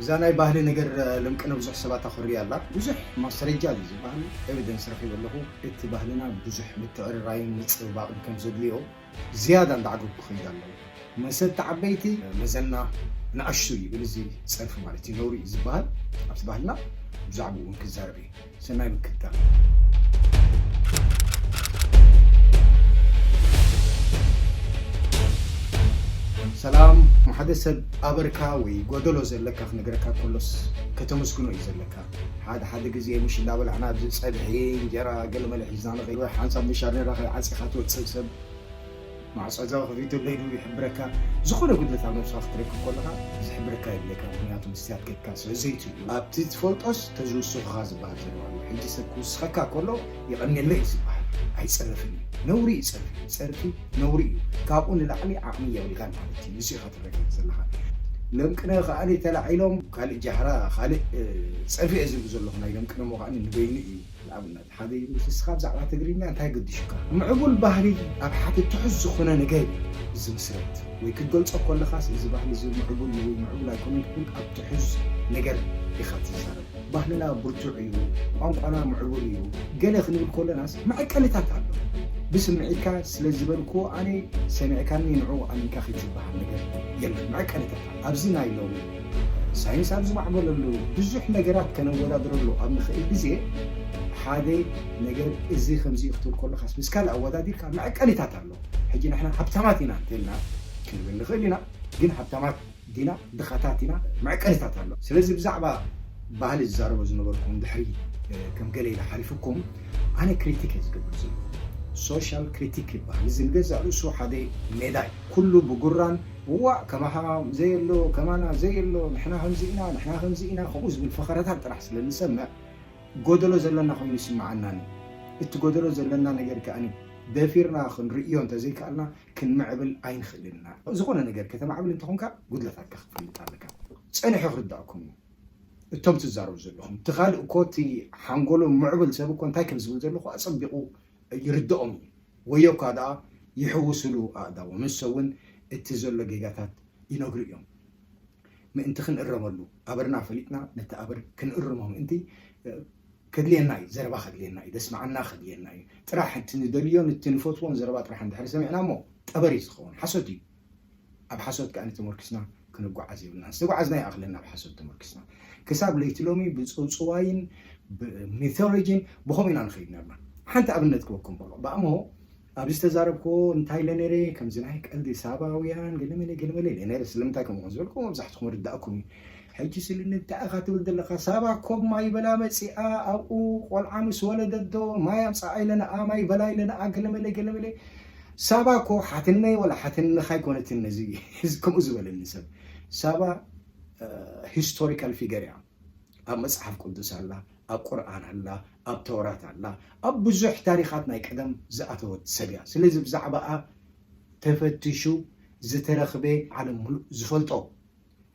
እዛ ናይ ባህሊ ነገር ልምቅነ ብዙሕ ሰባት ኣኹርያ ኣላ። ብዙሕ ማስረጃ እዩ ዝበሃል፣ ኤቪደንስ ረኺበ ኣለኹ። እቲ ባህልና ብዙሕ ምትዕርራይን ምጽብባቕን ከም ዘድልዮ ዝያዳ እንዳዓገብኩ ኸይድ ኣለኹ። መሰት ዓበይቲ መዘና ንኣሽቱ ይብል፣ እዚ ጸርፊ ማለት እዩ፣ ነውሪ እዩ ዝበሃል። ኣብቲ ባህልና ብዛዕባኡ እውን ክዛረብ እየ። ሰናይ ምክትታል። ሰላም። ሓደ ሰብ ኣበርካ ወይ ጎደሎ ዘለካ ክነግረካ ከሎስ ከተመስግኖ እዩ ዘለካ። ሓደ ሓደ ግዜ ምሽ እንዳበላዕና ኣብዚ ጸብሒ እንጀራ ገለመለ ሒዝና ንኸይድ፣ ወይ ሓንሳብ ምሻር ነራ ከይዓጺኻ ትወጽእ ሰብ ማዕጾ ገዛ ከፊቱ ለይዱ ይሕብረካ። ዝኾነ ጉድለት ኣብ ነብስኻ ክትረክብ ከለኻ ዝሕብረካ የድልየካ፣ ምኽንያቱ መስትያት ጌርካ ስለ ዘይትርእዩ። ኣብቲ ትፈልጦስ ተዝውስኹኻ ዝበሃል ዘሎ ኣሎ። ሕጂ ሰብ ክውስኸካ ከሎ የቐንየለይ እዩ ዝበሃል። ኣይጸርፍን እዩ። ነውሪ እዩ ጸርፊ። ጸርፊ ነውሪ እዩ። ካብኡ ንላዕሊ ዓቕሚ የብልካን ማለት እዩ። ንሱ ኢኻ ትረጋገጽ ዘለኻ። ለምቅነ ከኣ ተላዒሎም ካልእ ጃህራ፣ ካልእ፣ እ፣ ጸርፊ እየ ዝብል ዘለኹ። ናይ ለምቅነ እሞ ከኣ ንበይኑ እዩ። ንኣብነት፣ ሓደ ይብል፣ "ንስኻ ብዛዕባ ትግርኛ እንታይ ገዲሹካ?" ምዕቡል ባህሊ ኣብ ሓደ ትሑዝ ዝኾነ ነገር እዩ ዝምስረት። ወይ ክትገልጾ ከለኻስ፣ እዚ ባህሊ እዚ ምዕቡል እዩ ወይ ምዕቡል ኣይኮነን ክትብል፣ ኣብ ትሑዝ ነገር ኢኻ ትዛረብ። ባህልና ብርቱዕ እዩ፣ ቋንቋና ምዕቡል እዩ፣ ገለ ክንብል ከለናስ መዐቀኒታት ኣሎ። ብስምዒትካ ስለ ዝበልክዎ ኣነ ሰሚዕካኒ ንዕኡ ኣሚንካ ከይትበሃል ነገር የለን። መዐቀኒታት ኣሎ። ኣብዚ ናይ ሎሚ ሳይንስ ኣብ ዝማዕበለሉ፣ ብዙሕ ነገራት ከነወዳድረሉ ኣብ ንኽእል ግዜ፣ ሓደ ነገር እዚ ከምዚ እዩ ክትብል ከለኻስ ምስ ካልእ ኣወዳዲርካ መዐቀኒታት ኣሎ። ሕጂ ንሕና ሃብታማት ኢና እንተልና ክንብል ንኽእል ኢና፣ ግን ሃብታማት ዲና ድኻታት ኢና፣ መዐቀኒታት ኣሎ። ስለዚ ብዛዕባ ባህሊ ዝዛረቦ ዝነበርኩም ድሕሪ፣ እ፣ ከም ገለ ኢለ ሓሊፉኩም፣ ኣነ ክሪቲክ እየ ዝገብር ዘለኹ። ሶሻል ክሪቲክ ይበሃል። እዚ ንገዛእ ርእሱ ሓደ ሜዳ እዩ። ኩሉ ብጉራን፣ "እዋእ፣ ከማኻ ዘየሎ፣ ከማና ዘየሎ፣ ንሕና ከምዚ ኢና፣ ንሕና ከምዚ ኢና" ከምኡ ዝብል ፈኸራታት ጥራሕ ስለ እንሰምዕ፣ ጎደሎ ዘለና ኮይኑ ይስምዓናኒ። እቲ ጎደሎ ዘለና ነገር ከኣ ደፊርና ክንርእዮ እንተዘይከኣልና፣ ክንምዕብል ኣይንኽእልን ኢና። ዝኾነ ነገር ከተማዕብል እንተኾንካ፣ ጉድለታትካ ክትፈልጥ ኣለካ። ጸኒሑ ክርዳእኩም እዩ። እቶም ትዛረቡ ዘለኹም፣ እቲ ካልእ እኮ፣ እቲ ሓንጎሎም ምዕቡል ሰብ እኮ እንታይ ከም ዝብል ዘለኹ ኣጸቢቑ ይርድኦም እዩ። ወዮ እኳ ደኣ ይሕውስሉ ኣእዳዎም። ንሶ እውን እቲ ዘሎ ጌጋታት ይነግሩ እዮም። ምእንቲ ክንእረመሉ፣ ኣበርና ፈሊጥና ነቲ ኣበር ክንእርሞ ምእንቲ፣ እ፣ ከድልየና እዩ። ዘረባ ከድልየና እዩ። ዘስምዓና ከድልየና እዩ። ጥራሕ እቲ ንደልዮን እቲ ንፈትዎን ዘረባ ጥራሕ እንድሕር ሰሚዕና እሞ ጠበር እዩ ዝኸውን። ሓሶት እዩ። ኣብ ሓሶት ከኣ ተመርኪስና ክንጓዓዝ የብልና። ዝተጓዓዝና ይኣኽለና ኣብ ሓሶት ተመርኪስና። ክሳብ ለይቲ ሎሚ ብጽውጽዋይን ብሚቶሎጂን ብኸምኡ ኢና ንኸይድ ነርና። ሓንቲ ኣብነት ክበኩም በሎ። ብኣምሆ ኣብዚ ዝተዛረብክዎ እንታይ ኢለ ነይረ? ከምዚ ናይ ቀልዲ ሳባውያን ገለመለ ገለመለ ኢለ ነይረ። ስለምንታይ ከምኡ ዝበልኩ መብዛሕትኹም ርዳእኩም እዩ። ሕጂ ስልኒ እንታይ ኢኻ ትብል ዘለኻ? ሳባ ኮብ ማይ በላ መጺኣ ኣብኡ ቆልዓ ምስ ወለደት ዶ ማይ ኣምጽኣ ኢለንኣ፣ ማይ በላ ኢለንኣ፣ ገለመለ ገለመለ። ሳባ እኮ ሓትነይ ወላ ሓትንኻ ኣይኮነትን። ነዚ ከምኡ ዝበለኒ ሰብ፣ ሳባ፣ እ፣ ሂስቶሪካል ፊገር እያ። ኣብ መጽሓፍ ቅዱስ ኣላ፣ ኣብ ቁርኣን ኣላ፣ ኣብ ተውራት ኣላ፣ ኣብ ብዙሕ ታሪኻት ናይ ቀደም ዝኣተወት ሰብ እያ። ስለዚ ብዛዕባኣ ተፈቲሹ ዝተረኽበ ዓለም ሙሉእ ዝፈልጦ።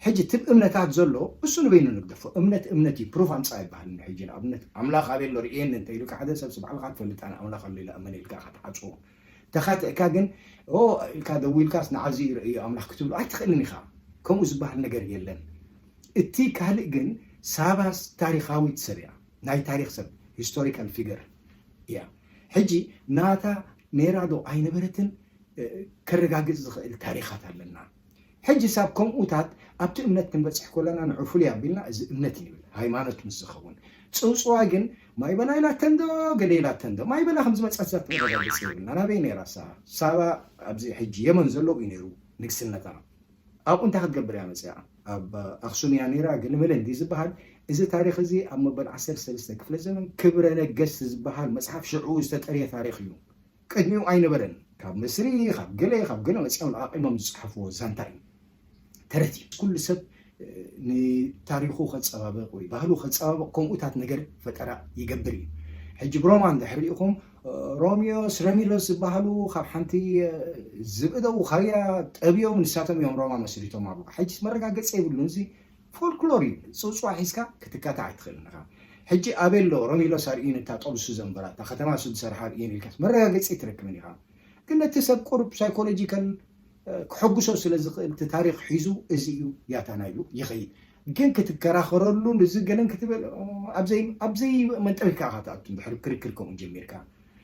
ሕጂ እቲ እምነታት ዘሎ እሱ ንበይኑ ንግደፎ። እምነት እምነት እዩ፣ ፕሩፍ ኣምጻእ ኣይበሃልን። ሕጂ ንኣብነት ኣምላኽ ኣበይ ኣሎ ርእየኒ እንተ ኢሉካ ሓደ ሰብ፣ ባዕልኻ ትፈልጥ ኣነ ኣምላኽ ኣሎ ኢለ እመን ኢልካ ኢኻ ትዓጽዎ። ተኻቲዕካ ግን ኦ ኢልካ ደዊልካስ ንዓዚ ይርእዮ ኣምላኽ ክትብሎ ኣይትኽእልን ኢኻ። ከምኡ ዝበሃል ነገር የለን። እቲ ካልእ ግን ሳባስ ታሪኻዊት ሰብ እያ። ናይ ታሪኽ ሰብ፣ ሂስቶሪካል ፊገር እያ። ሕጂ ናታ ነይራ ዶ ኣይነበረትን፣ እ፣ ከረጋግጽ ዝኽእል ታሪኻት ኣለና። ሕጂ ሳብ ከምኡታት ኣብቲ እምነት ክንበጽሕ ከለና ንዑ ፍሉይ ኣቢልና እዚ እምነት እዩ ንብል፣ ሃይማኖት ምስ ዝኸውን። ጽውጽዋይ ግን ማይ በላ ኢላተን ዶ፣ ገለ ኢላተን ዶ፣ ማይ በላ ከም ዝመጸት እዛ ተረጋግጽ የብልና። ናበይ ነይራ ሳባ? ሳባ ኣብዚ ሕጂ የመን ዘለዉ እዩ ነይሩ ንግስነታ። ኣብኡ እንታይ ክትገብር እያ መጺኣ? ኣብ ኣኽሱም እያ ነይራ፣ ገለመለ እንዲ ዝበሃል። እዚ ታሪኽ እዚ ኣብ መበል ዓሰርተ ሰለስተ ክፍለ ዘመን ክብረ ነገስት ዝበሃል መጽሓፍ ሽዑ ዝተጠርየ ታሪኽ እዩ። ቅድሚኡ ኣይነበረን። ካብ ምስሪ፣ ካብ ገለ፣ ካብ ገለ መጺኦም ለቓቒሞም ዝጸሓፍዎ ዛንታ እዩ። ተረት እዩ። ኩሉ ሰብ፣ እ፣ ንታሪኹ ከጸባብቕ ወይ ባህሉ ከጸባብቕ ከምኡታት ነገር ፈጠራ ይገብር እዩ። ሕጂ ብሮማ እንድሕር ርኢኹም፣ እ፣ ሮሚዮስ ረሚሎስ ዝበሃሉ ካብ ሓንቲ፣ እ፣ ዝብእደው ኻርያ ጠብዮም ንሳቶም እዮም ሮማ መስሪቶም ኣብኡ። ሕጂስ መረጋገጺ የብሉን። እዚ ፎልክሎር እዩ። ጽውጽዋ ሒዝካ ክትካታዕ ኣይትኽእልን ኢኻ። ሕጂ ኣበይ ኣሎ ሮሚሎስ ኣርእዩኒ እታ ጠብሱ ዘንበራ፣ እታ ከተማ እሱ ዝሰርሓ ኣርእዩኒ ኢልካስ መረጋገጺ ኣይትረክብን ኢኻ። ግን ነቲ ሰብ ቁሩብ ሳይኮሎጂካል፣ እ፣ ክሐጉሶ ስለ ዝኽእል እቲ ታሪኽ ሒዙ እዚ እዩ ያታና ኢሉ ይኸይድ። ግን ክትከራኸረሉ ንዚ ገለን ክትብል ኣብዘይ መንጠቢካ ኢኻ ትኣቱ። ድሕሪ ክርክር ከምኡ ጀሚርካ፣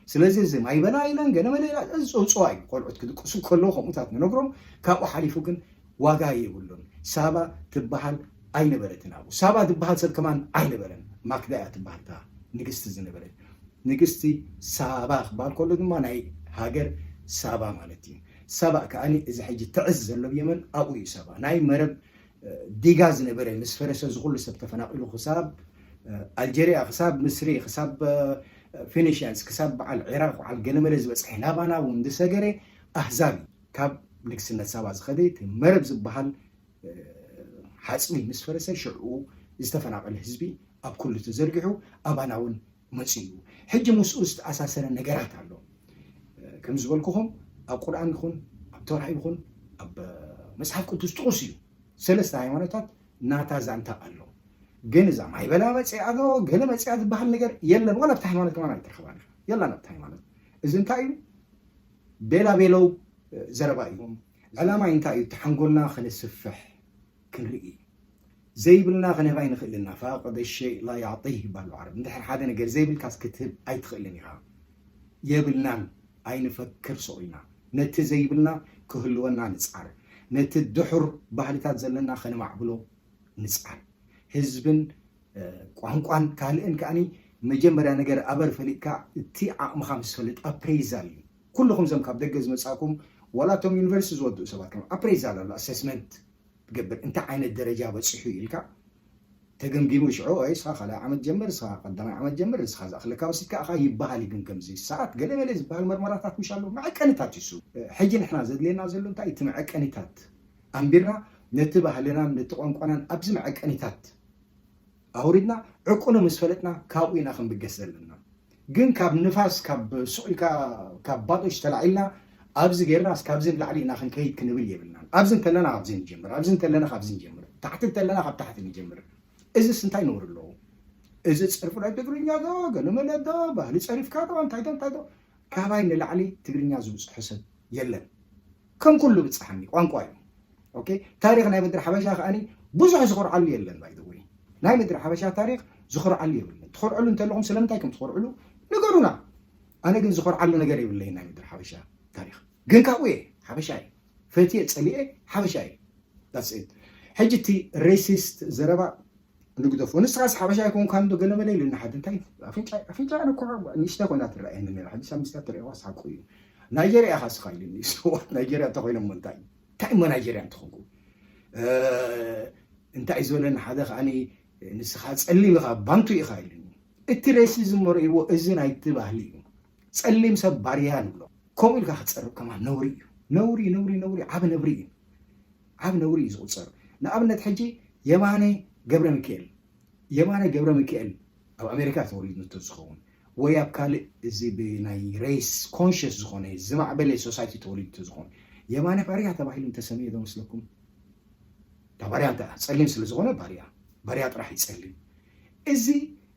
ስለዚ እዚ ማይ በላ ኢለን ገለ መለ ኢላ፣ እዚ ፀውፀዋ እዩ። ቆልዑት ክድቅሱ ከለዉ ከምኡታት ንነግሮም። ካብኡ ሓሊፉ ግን ዋጋ የብሉን። ሳባ ትበሃል ኣይነበረትን ኣብኡ። ሳባ ትበሃል ሰብ ከማን ኣይነበረን። ማክዳ እያ ትበሃል እታ ንግስቲ ዝነበረት። ንግስቲ ሳባ ክበሃል ከሎ ድማ ናይ ሃገር ሳባ ማለት እዩ። ሳባ ከኣኒ እዚ ሕጂ ትዕዝ ዘሎ የመን ኣብኡ እዩ። ሳባ ናይ መረብ ዲጋ ዝነበረ ምስ ፈረሰ ዝኩሉ ሰብ ተፈናቂሉ ክሳብ ኣልጀሪያ፣ ክሳብ ምስሪ፣ ክሳብ ፊኒሽያንስ፣ ክሳብ በዓል ዒራቅ፣ በዓል ገለመለ ዝበፅሐ ናባና እውን ዝሰገረ ኣህዛብ እዩ። ካብ ንግስነት ሳባ ዝኸደ እቲ መረብ ዝበሃል ሓፅቢ ምስ ፈረሰ ሽዑ ዝተፈናቀለ ህዝቢ ኣብ ኩሉ ተዘርጊሑ ኣባና እውን መፅኡ እዩ። ሕጂ ምስኡ ዝተኣሳሰረ ነገራት ኣሎ። ከም ዝበልኩኹም ኣብ ቁርኣን ይኹን ኣብ ተውራ ይኹን ኣብ መፅሓፍ ቅዱስ ጥቑስ እዩ። ሰለስተ ሃይማኖታት ናታ ዛንታ ኣሎ። ግን እዛ ማይ በላ መፅኣ ዶ ገለ መፅኣ ዝበሃል ነገር የለን። ዋላ ኣብቲ ሃይማኖት ከማን ኣይትረኽባን ኢኻ። የላን ኣብቲ ሃይማኖት። እዚ እንታይ እዩ? ቤላ ቤለው ዘረባ እዩ። ዕላማ እንታይ እዩ? እቲ ሓንጎልና ከነስፍሕ ክንርኢ። ዘይብልና ከነህብ ኣይንኽእልና። ፋቅደ ሸይ ላ ያዕጢህ ይባሉ ዓረብ። እንድሕር ሓደ ነገር ዘይብልካስ ክትህብ ኣይትኽእልን ኢኻ። የብልናን ኣይንፈክር ሱቕ ኢልና። ነቲ ዘይብልና ክህልወና ንፅዓር። ነቲ ድሑር ባህልታት ዘለና ከነማዕብሎ ንፅዓር። ህዝብን ቋንቋን ካልእን ከኣኒ መጀመርያ ነገር ኣበር ፈሊጥካ እቲ ዓቕምኻ ምስ ፈልጥ ኣፕሬዛል እዩ። ኩልኹም ዘም ካብ ደገ ዝመፃእኩም ዋላ እቶም ዩኒቨርሲቲ ዝወድኡ ሰባት ከም ኣፕሬዛል ኣሎ ኣሰስመንት ትገብር እንታይ ዓይነት ደረጃ በፂሑ ኢልካ ተገምጊሙ ሽዑ ወይ እስኻ ካልኣይ ዓመት ጀምር እስኻ ቀዳማይ ዓመት ጀምር እስኻ ዝኣኽለካ ወሲድካ እኻ ይበሃል እዩ። ግን ከምዚ ሰዓት ገለመለ ዝበሃል መርመራታት ምሽ ኣሎ መዐቀኒታት ይሱ ሕጂ ንሕና ዘድልየና ዘሎ እንታይ እቲ መዐቀኒታት ኣንቢርና ነቲ ባህልናን ነቲ ቋንቋናን ኣብዚ መዐቀኒታት ኣውሪድና ዕቁኑ ምስ ፈለጥና ካብኡ ኢና ክንብገስ ዘለና። ግን ካብ ንፋስ ካብ ሱቕ ኢልካ ካብ ባጦሽ ተላዒልና ኣብዚ ጌርና እስካብዚ ንላዕሊ ኢና ክንከይድ ክንብል የብልናን። ኣብዚ እንተለና ኣብዚ ንጀምር፣ ኣብዚ እንተለና ካብዚ ንጀምር፣ ታሕቲ እንተለና ካብ ታሕቲ ንጀምር። እዚስ እንታይ ነውሪ ኣለዎ? እዚ ጸርፊ ናይ ትግርኛ ዶ ገለመለ ዶ ባህሊ ጸሪፍካ ዶ እንታይ ዶ እንታይ ዶ ካባይ ንላዕሊ ትግርኛ ዝብጽሖ ሰብ የለን። ከም ኩሉ ብጽሓኒ ቋንቋ እዩ። ኦኬ ታሪኽ ናይ ምድሪ ሓበሻ ከኣኒ ብዙሕ ዝኮርዓሉ የለን። ባይ ወይ ናይ ምድሪ ሓበሻ ታሪኽ ዝኮርዓሉ የብለን። ትኮርዕሉ እንተለኹም ስለምንታይ ከም ትኮርዕሉ ንገሩና። ኣነ ግን ዝኮርዓሉ ነገር የብለይ ናይ ምድሪ ሓበሻ ታሪኽ። ግን ካብኡ እየ ሓበሻ እየ ፈትየ ጸሊኤ ሓበሻ እየ። ሕጂ እቲ ሬሲስት ዘረባ ንግደፎ። ንስኻስ ሓበሻ ኣይኮንካን ዶ ገለ መለ ኢሉኒ ሓደ። እንታይ ኣፍንጫ ኣፍንጫ እኮ ንእሽተ ኮይና ትረኣየኒ ነራ። ሕጂ ሳብ ምስታ ትርእዋ ሳቁ እዩ። ናይጀርያ ኢኻ ስኻ ኢሉኒ። ስዋት ናይጀርያ እንተኮይኖም እንታይ እንታይ እሞ ናይጀርያ እንተኾንኩ እንታይ እዩ ዝበለኒ ሓደ ከዓኒ ንስኻ ጸሊም ኢኻ ባንቱ ኢኻ ኢሉኒ። እቲ ሬሲዝም መርኢዎ እዚ ናይቲ ባህሊ እዩ። ጸሊም ሰብ ባርያ ንብሎ። ከምኡ ኢልካ ክትጸርብ ከማን ነውሪ እዩ። ነውሪ ነውሪ ነውሪ ዓቢ ነብሪ እዩ። ዓቢ ነውሪ እዩ ዝቑጸር። ንኣብነት ሕጂ የማነ ገብረ ሚካኤል የማነ ገብረ ሚካኤል ኣብ ኣሜሪካ ተወሊዱ እንተዝኸውን ወይ ኣብ ካልእ እዚ ብናይ ሬስ ኮንሽስ ዝኾነ ዝማዕበለ ሶሳይቲ ተወሊዱ እንተዝኸውን የማነ ባርያ ተባሂሉ እንተሰሚዑ ዶ መስለኩም? እታ ባርያ እንተ ጸሊም ስለ ዝኾነ ባርያ ባርያ ጥራሕ ይጸሊም። እዚ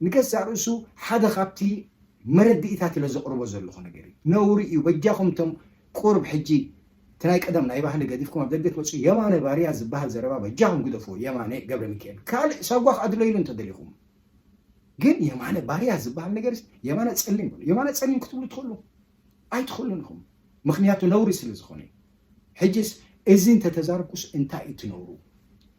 ንገዛእ ርእሱ ሓደ ካብቲ መረድኢታት ኢለ ዘቕርቦ ዘለኹ ነገር እዩ። ነውሪ እዩ። በጃኹም እቶም ቁርብ ሕጂ እቲ ናይ ቀደም ናይ ባህሊ ገዲፍኩም ኣብ ደገ ትመፁ የማነ ባርያ ዝበሃል ዘረባ በጃኹም ግደፍዎ። የማነ ገብረ ሚካኤል ካልእ ሳጓ ክኣድሎ ኢሉ እንተደሊኹም ግን የማነ ባርያ ዝበሃል ነገር የማነ ፀሊም በሉ። የማነ ፀሊም ክትብሉ ትኽእሉ ኣይትኽእሉን ኢኹም። ምክንያቱ ነውሪ ስለ ዝኾነ። ሕጅስ እዚ እንተተዛረብኩስ እንታይ እዩ ትነውሩ?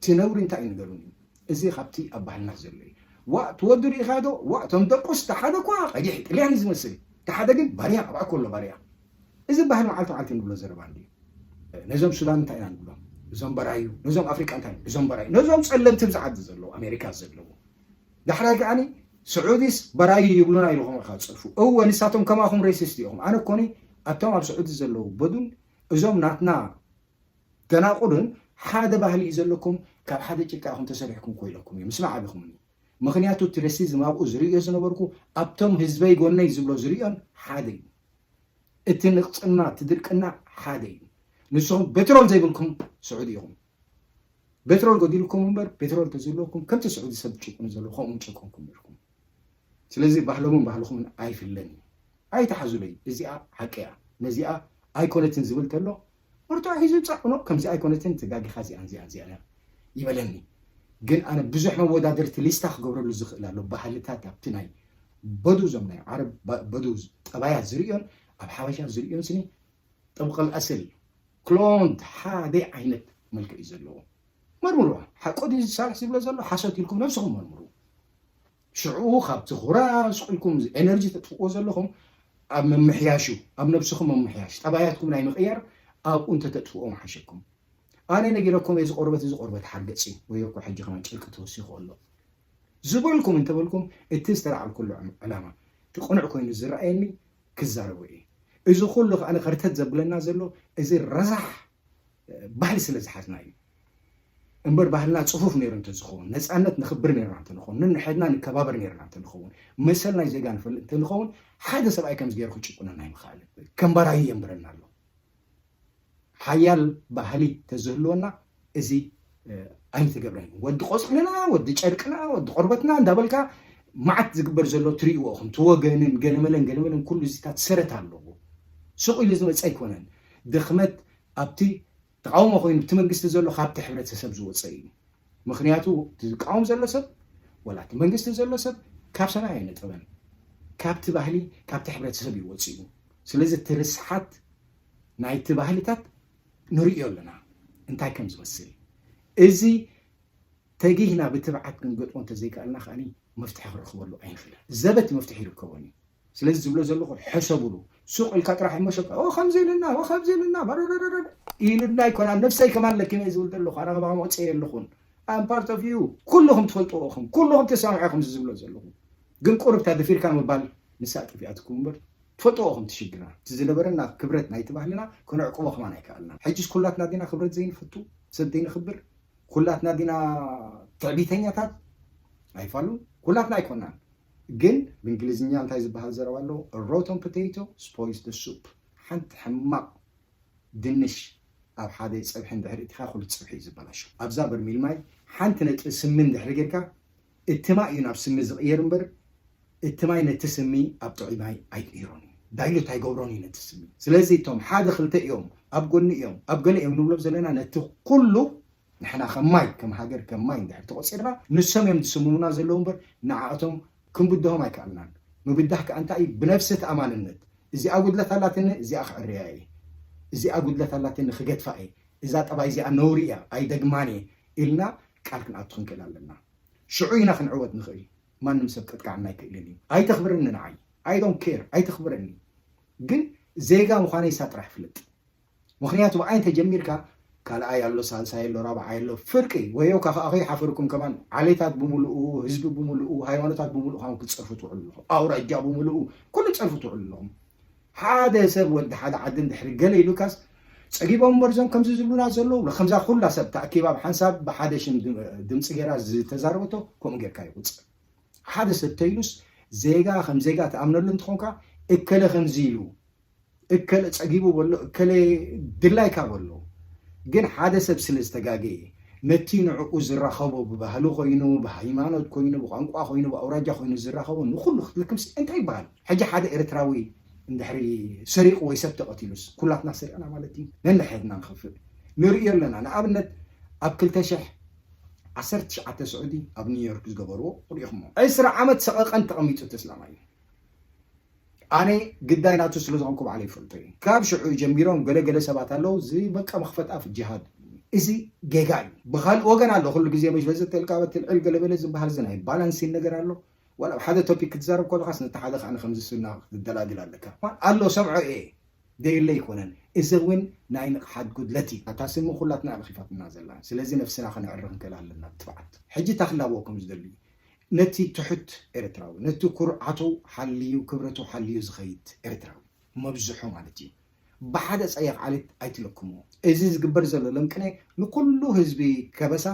ትነውሪ እንታይ እዩ ንገሩኒ። እዚ ካብቲ ኣብ ባህልና ዘሎ እዩ። ዋእ ትወዱ ርኢኻ ዶ? ዋእ እቶም ደቁስ ተሓደ እኳ ቀይሕ ጥልያን ዝመስል ተሓደ ግን ባርያ ኣብኣ ኮሎ ባርያ። እዚ ባህል መዓልቲ መዓልቲ ንብሎ ዘረባ እንዲ ነዞም ሱዳን እንታይ ኢና ንብሎም? እዞም በራዩ። ነዞም ኣፍሪቃ እንታይ እዞም በራዩ። ነዞም ጸለምቲ ብዝዓዲ ዘለዉ ኣሜሪካ ዘለዉ ዳሕራይ ከዓኒ ስዑዲስ በራዩ ይብሉና ኢልኹም ኢኻ ጽርፉ። እወ ንሳቶም ከማኹም ሬሲስት ኢኹም። ኣነ ኮኒ ኣብቶም ኣብ ስዑዲ ዘለዉ በዱን እዞም ናትና ደናቁርን ሓደ ባህሊ እዩ ዘለኩም። ካብ ሓደ ጭቃ ኢኹም ተሰሪሕኩም ኮይለኩም እዮም ምስ መዓቢኹምኒ። ምኽንያቱ እቲ ሬሲዝም ኣብኡ ዝርእዮ ዝነበርኩ ኣብቶም ህዝበይ ጎነይ ዝብሎ ዝርእዮን ሓደ እዩ። እቲ ንቕጽና እቲ ድርቅና ሓደ እዩ። ንስኹም ቤትሮል ዘይብልኩም ስዑዲ ኢኹም። ቤትሮል ጎዲልኩም እምበር ቤትሮል ተዝህልወኩም ከምቲ ስዑዲ ሰብ ትጭቁኑ ዘለዉ ከምኡ ምጨቆንኩም ነርኩም። ስለዚ ባህሎምን ባህልኹምን ኣይፍለን እዩ። ኣይትሓዙለይ። እዚኣ ሓቂ እያ። ነዚኣ ኣይኮነትን ዝብል ተሎ መርትዖ ሒዙ ይምጻእ። ኖ ከምዚ ኣይኮነትን ተጋጊኻ እዚኣን እዚኣን እዚኣን እያ ይበለኒ። ግን ኣነ ብዙሕ መወዳደርቲ ሊስታ ክገብረሉ ዝኽእል ኣሎ። ባህልታት ኣብቲ ናይ በዱ፣ እዞም ናይ ዓረብ በ- በዱ ጠባያት ዝርእዮን ኣብ ሓበሻ ዝርእዮን ስኒ ጥብቕ ኣስል ክሎንት ሓደ ዓይነት መልክዕ እዩ ዘለዎ። መርምሩ። ሓቆ ድዩ ሳልሕ ዝብሎ ዘሎ? ሓሶት ኢልኩም ነብስኹም መርምሩ። ሽዑ ካብቲ ኩራ ስቕ ኢልኩም ኤነርጂ ተጥፍእዎ ዘለኹም ኣብ ምምሕያሹ፣ ኣብ ነብስኹም ምምሕያሽ፣ ጠባያትኩም ናይ ምቕያር ኣብኡ እንተተጥፍእዎ ምሓሸኩም። ኣነ ነጊረኩም፣ እዚ ቆርበት፣ እዚ ቆርበት ሓርገጽ እዩ። ወይ እኮ ሕጂ ከማን ጨርቂ ተወሲኹ ኣሎ ዝበልኩም እንተበልኩም፣ እቲ ዝተላዕልኩሉ ዕላማ እቲ ቅኑዕ ኮይኑ ዝረኣየኒ ክዛረቦ እየ። እዚ ኩሉ ከኣ ከርተት ዘብለና ዘሎ እዚ ረሳሕ ባህሊ ስለ ዝሓዝና እዩ። እምበር ባህልና ጽፉፍ ነይሩ እንተዝኸውን፣ ነጻነት ንኽብር ነይርና እንተንኸውን፣ ንንሕድና ንከባበር ነይርና እንተንኸውን፣ መሰል ናይ ዜጋ ንፈልጥ እንተንኸውን፣ ሓደ ሰብኣይ ከምዚ ገይሩ ክጭቁነና ኣይምኽኣልን። ከም ባራዩ የንብረና ኣሎ። ሓያል ባህሊ ተዝህልወና እዚ ኣይምተገብረን እዩ። ወዲ ቆጽልና፣ ወዲ ጨርቅና፣ ወዲ ቆርበትና እንዳበልካ መዓት ዝግበር ዘሎ ትርእይዎ ኢኹም። ትወገንን ገለመለን ገለመለን ኩሉ እዚታት ሰረት ኣለዎ። ሱቕ ኢሉ ዝመጽእ ኣይኮነን። ድኽመት ኣብቲ ተቃውሞ ኮይኑ እቲ መንግስቲ ዘሎ ካብቲ ሕብረተሰብ ዝወፀ እዩ። ምክንያቱ እቲ ዝቃወም ዘሎ ሰብ ወላ እቲ መንግስቲ ዘሎ ሰብ ካብ ሰማይ ኣይነጠበን። ካብቲ ባህሊ፣ ካብቲ ሕብረተሰብ እዩ ወፂኡ። ስለዚ እቲ ርስሓት ናይቲ ባህልታት ንርእዮ ኣለና እንታይ ከም ዝመስል። እዚ ተጊህና ብትብዓት ክንገጥሞ እንተዘይከኣልና ከኣ መፍትሒ ክረኽበሉ ኣይንኽእልን። ዘበት መፍትሒ ይርከቦን እዩ። ስለዚ ዝብሎ ዘለኹ ሕሰብሉ። ሱቕ ኢልካ ጥራሕ ይመሸካ፣ "ኦ፣ ከምዚ ኢልና፣ ኦ፣ ከምዚ ኢልና፣ ባረረረረ" ኢልና ኣይኮና፣ ነብሰይ ከማን ለኪመ ዝብል ዘለኹ፣ ኣነ ከማን ወፅየ የለኹን። I'm part of you። ኩልኹም ትፈልጥዎ ኢኹም፣ ኩልኹም ተሰማሚዑ ኢኹም ዝብሎ ዘለኹ። ግን ቁርብታ ደፊርካ ምባል ንሳ ጠፊኣትኩም እምበር፣ ትፈልጥዎ ኢኹም እቲ ሽግርና። እቲ ዝነበረና ክብረት ናይቲ ባህልና ከነዕቅቦ ከማን ኣይከኣልና። ሕጅስ ኩላትና ዲና ክብረት ዘይንፈቱ፣ ሰብ ዘይንኽብር? ኩላትና ዲና ትዕቢተኛታት? ኣይፋሉን። ኩላትና ኣይኮናን። ግን ብእንግሊዝኛ እንታይ ዝበሃል ዘረባ ኣሎ? "A rotten potato spoils the soup." ሓንቲ ሕማቕ ድንሽ ኣብ ሓደ ጸብሒ እንድሕር እቲኻ፣ ኩሉ ጸብሒ እዩ ዝበላሾ። ኣብዛ በርሚል ማይ ሓንቲ ነጥቢ ስምንት እንድሕር ጌርካ፣ እቲ ማይ እዩ ናብ ስሚ ዝቕየር እምበር፣ እቲ ማይ ነቲ ስሚ ኣብ ጥዑይ ማይ ኣይቅይሮን እዩ። ዳይሉት ኣይገብሮን እዩ ነቲ ስሚ። ስለዚ እቶም ሓደ ክልተ እዮም፣ ኣብ ጎኒ እዮም፣ ኣብ ገለ እዮም ንብሎም ዘለና፣ ነቲ ኩሉ ንሕና ከም ማይ፣ ከም ሃገር፣ ከም ማይ እንድሕር ተቖጺርና፣ ንሶም እዮም ዝስምሙና ዘለዉ እምበር፣ ንዓኣቶም ክንብድሆም ኣይከኣልናን። ምብዳህ ከኣ እንታይ እዩ? ብነፍሲ ተኣማንነት። እዚኣ ጉድለት ኣላትኒ፣ እዚኣ ክዕርያ እየ። እዚኣ ጉድለት ኣላትኒ፣ ክገድፋ እየ። እዛ ጠባይ እዚኣ ነውሪ እያ፣ ኣይደግማን እየ ኢልና ቃል ክንኣቱ ክንክእል ኣለና። ሽዑ ኢና ክንዕወት ንኽእል። ማንም ሰብ ከጥቅዓና ኣይክእልን እዩ። ኣይተኽብረኒ ንዓይ። I don't care። ኣይተኽብረኒ። ግን ዜጋ ምዃነይ እሳ ጥራሕ ፍለጥ። ምኽንያቱ ብኣይ እንተጀሚርካ ካልኣይ ኣሎ፣ ሳልሳይ ኣሎ፣ ራብዓይ ኣሎ፣ ፍርቂ ወዮ ካኻኣኸ ይሓፈርኩም ከማን። ዓሌታት ብምልኡ፣ ህዝቢ ብምልኡ፣ ሃይማኖታት ብምልኡ ካም ክትጸርፉ ትውዕሉ ኣለኹም። ኣውራጃ ብምልኡ፣ ኩሉ ትጸርፉ ትውዕሉ ኣለኹም። ሓደ ሰብ ወዲ ሓደ ዓዲ እንድሕሪ ገለ ኢሉካስ ጸጊቦም እምበር እዞም ከምዚ ዝብሉና ዘለዉ፣ ከምዛ ኩላ ሰብ ተኣኪባ ብሓንሳብ ብሓደ ሽም ድም-፣ ድምጺ ገይራ ዝተዛረበቶ ከምኡ ጌርካ ይቁጸር። ሓደ ሰብ ተይሉስ ዜጋ ከም ዜጋ ትኣምነሉ እንትኾንካ እከለ ከምዚ ኢሉ፣ እከለ ጸጊቡ በሎ፣ እከለ ድላይካ በሎ። ግን ሓደ ሰብ ስለ ዝተጋገየ፣ ነቲ ንዕኡ ዝራኸቦ ብባህሊ ኮይኑ፣ ብሃይማኖት ኮይኑ፣ ብቋንቋ ኮይኑ፣ ብኣውራጃ ኮይኑ ዝራኸቦ ንኹሉ ክትልክምስ እንታይ ይበሃል? ሕጂ ሓደ ኤርትራዊ እንድሕሪ ሰሪቑ ወይ ሰብ ተቐቲሉስ ኩላትና ሰሪቕና ማለት እዩ? ነንሕድና ንኸፍእ ንርእዮ ኣለና። ንኣብነት ኣብ ክልተ ሽሕ ዓሰርተ ትሽዓተ ስዑዲ ኣብ ኒውዮርክ ዝገበርዎ ርኢኹሞ። ዕስራ ዓመት ሰቐቐን ተቐሚጡ ተስላማይ እዩ። ኣነ ግዳይ ናቱ ስለ ዝኾንኩ ባዕለይ ይፈልጦ እዩ። ካብ ሽዑ ጀሚሮም ገለገለ ሰባት ኣለዉ፣ እዚ በቃ መኽፈት ኣፍ ጅሃድ። እዚ ጌጋ እዩ። ብኻልእ ወገን ኣሎ፣ ኩሉ ግዜ መሽ በዚ ተልካ በትልዕል ገለበለ ዝበሃል እዚ ናይ ባላንሲን ነገር ኣሎ። ዋላ ኣብ ሓደ ቶፒክ ክትዛረብ ከለኻስ ነቲ ሓደ ከኣ ከምዚ ስና ክትደላድል ኣለካ። ኣሎ ሰምዖ እየ፣ ደየለ ኣይኮነን። እዚ እውን ናይ ንቕሓት ጉድለት እዩ። ኣታ ስሚ ኩላትና ለኺፋትና ዘላ። ስለዚ ነፍስና ከነዕሪ ክንክእል ኣለና ብትብዓት። ሕጂ እታ ክላበወኩም ዝደሊ ነቲ ትሑት ኤርትራዊ፣ ነቲ ኩርዓቱ ሓልዩ፣ ክብረቱ ሓልዩ ዝኸይድ ኤርትራዊ፣ መብዝሑ ማለት እዩ። ብሓደ ጸያፍ ዓሌት ኣይትለክምዎ። እዚ ዝግበር ዘሎ ለምቅነ ንኩሉ ህዝቢ ከበሳ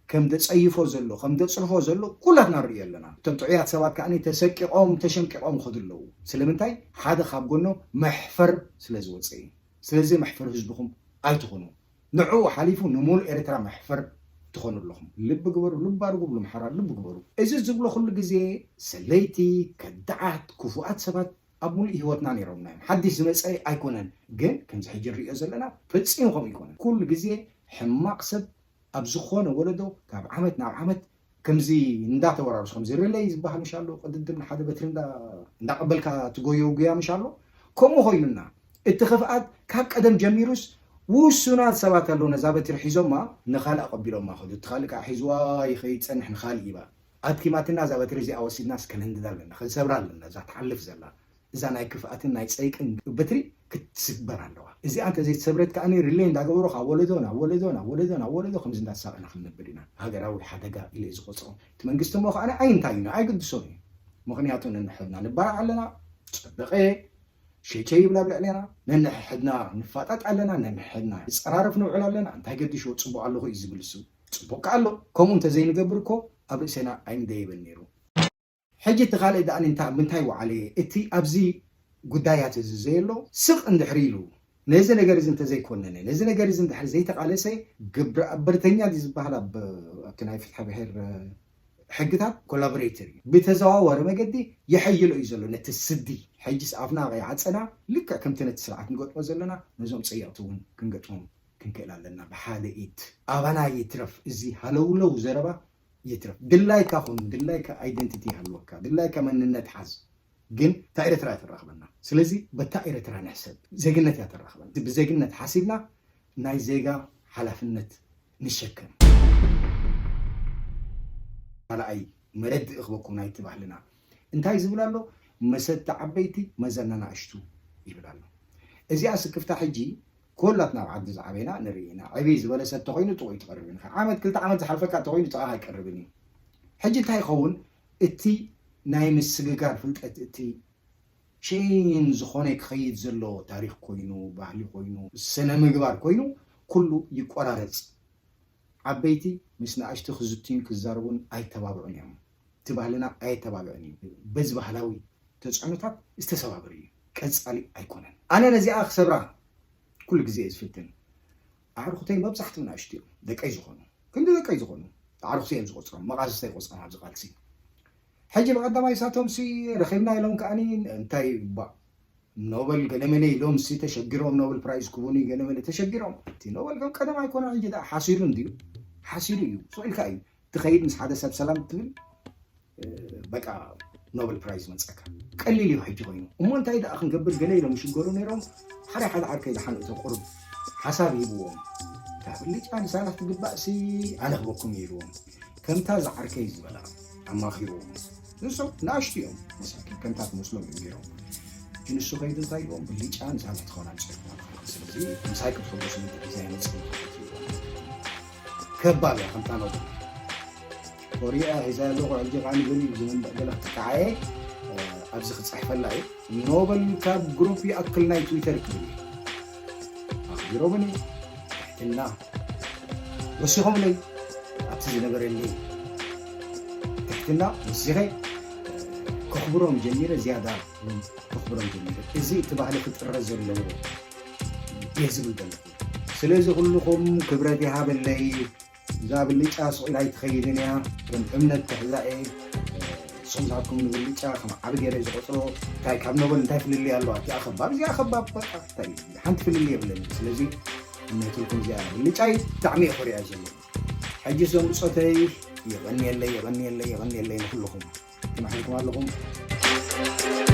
ከም ደጸይፎ ዘሎ፣ ከም ደጽርፎ ዘሎ ኩላትና ንርእዮ ኣለና። እቶም ጥዑያት ሰባት ከኣ ተሰቂቖም፣ ተሸምቂቖም ይኸዱ ኣለዉ። ስለምንታይ? ሓደ ካብ ጎኖም መሕፈር ስለ ዝወጸ እዩ። ስለዚ መሕፈር ህዝብኹም ኣይትኹኑ። ንዕኡ ሓሊፉ ንምሉእ ኤርትራ መሕፈር ትኾኑ ኣለኹም። ልቢ ግበሩ፣ ልቢ ኣድርጉ፣ ብሉ ምሓራ ልቢ ግበሩ። እዚ ዝብሎ ኩሉ ግዜ ሰለይቲ፣ ከዳዓት፣ ክፉኣት ሰባት ኣብ ሙሉእ ህይወትና ነይሮምና እዮም። ሓድሽ ዝመጸ ኣይኮነን፣ ግን ከምዚ ሕጂ ንርእዮ ዘለና ፈጺሙ ከምኡ ኣይኮነን። ኩሉ ግዜ ሕማቕ ሰብ ኣብ ዝኾነ ወለዶ ካብ ዓመት ናብ ዓመት ከምዚ እንዳተወራረሱ፣ ከምዚ ሪለይ ዝበሃል ምሽ ኣሎ፣ ቅድድም ንሓደ በትሪ እንዳ- እንዳቐበልካ ትጎዮ ጉያ ምሽ ኣሎ። ከምኡ ኮይኑና እቲ ክፍኣት ካብ ቀደም ጀሚሩስ ውሱናት ሰባት ኣለዉ ነዛ በትሪ ሒዞማ ንኻልእ ኣቐቢሎማ ኸዱ። እቲ ካልእ ከዓ ሒዝዋ ይኸይድ ጸንሕ ንኻልእ ይባ ኣድኪማትና እዛ በትሪ እዚኣ ወሲድና እስከ ነንድዳ ኣለና፣ ክንሰብራ ኣለና። እዛ ትሓልፍ ዘላ እዛ ናይ ክፍኣትን ናይ ጸይቅን በትሪ ክትስበር ኣለዋ። እዚኣ እንተ ዘይተሰብረት ከኣ ሪሌ እንዳገበሩ ካብ ወለዶ ናብ ወለዶ ናብ ወለዶ ናብ ወለዶ ከምዚ እንዳተሳቐና ክንነብር ኢና። ሃገራዊ ሓደጋ ኢለ ዝቆጽሮ እቲ መንግስቲ እሞ ከኣ ኣይንታይ እዩ ኣይግድሶን እዩ። ምኽንያቱ ነንሕድና ንባራዕ ኣለና፣ ጸበቐ ሸቸ ይብላ ኣብ ልዕሌና፣ ነንሕድና ንፋጣጥ ኣለና፣ ነንሕድና ንጸራረፍ ንውዕል ኣለና። እንታይ ገዲሽዎ ጽቡቕ ኣለኹ እዩ ዝብል እሱ። ጽቡቕ ከኣ ኣሎ። ከምኡ እንተ ዘይንገብር እኮ ኣብ ርእሴና ኣይምደየበን ነይሩ። ሕጂ እቲ ካልእ ደኣ እንታይ ምንታይ ወዓለ? እቲ ኣብዚ ጉዳያት እዚ ዘየሎ ስቕ እንድሕሪ ኢሉ ነዚ ነገር እዚ እንተዘይኮነነ፣ ነዚ ነገር እዚ እንድሕር ዘይተቓለሰ፣ ግብረ ኣበርተኛ ድዩ ዝበሃል ኣብ ኣብቲ ናይ ፍትሐ ብሔር ሕግታት ኮላቦሬተር እዩ። ብተዘዋወረ መገዲ የሐይሎ እዩ ዘሎ ነቲ ስዲ። ሕጅስ ኣፍና ከይዓጸና ልክዕ ከምቲ ነቲ ስርዓት ንገጥሞ ዘለና ነዞም ጸየቕቲ እውን ክንገጥሞም ክንክእል ኣለና። ብሓደ ኢድ ኣባና ይትረፍ እዚ ሃለውለው ዘረባ ይትረፍ። ድላይካ ኹን፣ ድላይካ ኣይደንቲቲ ይሃልወካ፣ ድላይካ መንነት ሓዝ። ግን እታ ኤርትራ እያ ተራኽበና። ስለዚ በታ ኤርትራ ንሕሰብ። ዜግነት እያ ተራኽበና። ብዜግነት ሓሲብና ናይ ዜጋ ሓላፍነት ንሸከም። ካልኣይ መረድእ ክበኩም ናይቲ ባህልና እንታይ ዝብል ኣሎ? መሰቲ ዓበይቲ መዘና ናእሽቱ ይብል ኣሎ። እዚኣ ስክፍታ ሕጂ ኮላት ናብ ዓዲ ዝዓበና ንርኢ ኢና። ዕብይ ዝበለ ሰብ ተኾይኑ ጥቑይ ትቐርብ ኢኻ። ዓመት ክልተ ዓመት ዝሓልፈካ ተኾይኑ ጥቓ ኣይቀርብን እዩ። ሕጂ እንታይ ይኸውን? እቲ ናይ ምስግጋር ፍልጠት እቲ ሸይን ዝኾነ ክኸይድ ዘሎ ታሪኽ ኮይኑ፣ ባህሊ ኮይኑ፣ ስነ ምግባር ኮይኑ ኩሉ ይቆራረጽ። ዓበይቲ ምስ ንኣሽቱ ክዝትዩን ክዛረቡን ኣይተባብዑን እዮም። እቲ ባህልና ኣየተባብዕን እዩ። በዚ ባህላዊ ተፅዕኖታት ዝተሰባበረ እዩ። ቀፃሊ ኣይኮነን። ኣነ ነዚኣ ክሰብራ ኩሉ ግዜ እየ ዝፍትን። ኣዕርኹተይ መብዛሕትኡ ንኣሽቱ እዮም። ደቀይ ዝኾኑ፣ ክንዲ ደቀይ ዝኾኑ ኣዕርኹተይ እዮም ዝቆፅሮም። መቓዝስተ ይቆፅሮም ኣብዚ ቃልሲ። ሕጂ ብቐዳማይ ሳቶም ሲ ረኺብና ኢሎም ከኣኒ እንታይ ባ ኖበል ገለመለ ኢሎም ሲ ተሸጊሮም ኖበል ፕራይዝ ክቡኒ ገለመለ ተሸጊሮም። እቲ ኖበል ከም ቀደም ኣይኮነ። ሕጂ ደኣ ሓሲሩ እንድዩ፣ ሓሲሩ እዩ። ስቕ ኢልካ እዩ ትኸይድ ምስ ሓደ ሰብ ሰላም ትብል፣ እ፣ በቃ ኖበል ፕራይዝ መጸካ። ቀሊል እዩ ሕጂ ኮይኑ። እሞ እንታይ ደኣ ክንገብር ገለ ኢሎም ይሽገሩ ነይሮም። ሓደ ሓደ ዓርከይ ዝሓንእቶ ቁሩብ ሓሳብ ሂብዎም። እታ ብልጫ ንሳና ትግባእ ሲ ኣነ ክበኩም ኢልዎም። ከምታ ዝዓርከይ ዝበላ ኣማኺርዎም። ንሶም ንኣሽቱ እዮም መሳኪን፣ ከምታ ትመስሎም እዮም ገይሮም። እቲ ንሱ ከይዱ እንታይ ኢልዎም? ብልጫ ንሳና ትኸውን ኣምፅእልኩም ኣለኹ። ስለዚ ምሳይ ክትሕጎሱ ምድሪ ሒዛ ይመፅእ። ከባብ እያ ከምታ ኖብል ኮሪያ ሒዛ ኣለኹ። ሕጂ ከዓ ንብል እዩ ዝብል ገለ ክትከዓየ ኣብዚ ክፅሕፈላ እዩ። ኖብል ካብ ግሩፕ ይኣክል ናይ ትዊተር ክብል እዩ። ኣኽቢሮምኒ ትሕትና ወሲኾምለይ ኣብቲ ዝነበረኒ ትሕትና ወሲኸ ከኽብሮም ጀሚረ፣ ዝያዳ እውን ከኽብሮም ጀሚረ። እዚ እቲ ባህሊ ክጥረ ዘለዎ እየ ዝብል ዘለኹ። ስለዚ ኩልኹም ክብረት ይሃበለይ። እዛ ብልጫ ስቕ ኢላ ኣይትኸይድን እያ። ከም እምነት ክሕዛ እየ። ንስኹም ዝሃብኩም ንብልጫ ከም ዓቢ ገይረ ዝቆፅሮ። እንታይ ካብ ኖበል እንታይ ፍልልይ ኣለዋ? እቲኣ ከባብ፣ እዚኣ ከባብ፣ በቃ እንታይ ሓንቲ ፍልልይ የብለኒ። ስለዚ እምነትልኩም እዚኣ ብልጫይ ብጣዕሚ እየ ኮሪያ ዘለኹ። ሕጂ እዞም ብፆተይ የቐንየለይ፣ የቐንየለይ፣ የቐንየለይ ንኩልኹም። ትማሕልኩም ኣለኹም።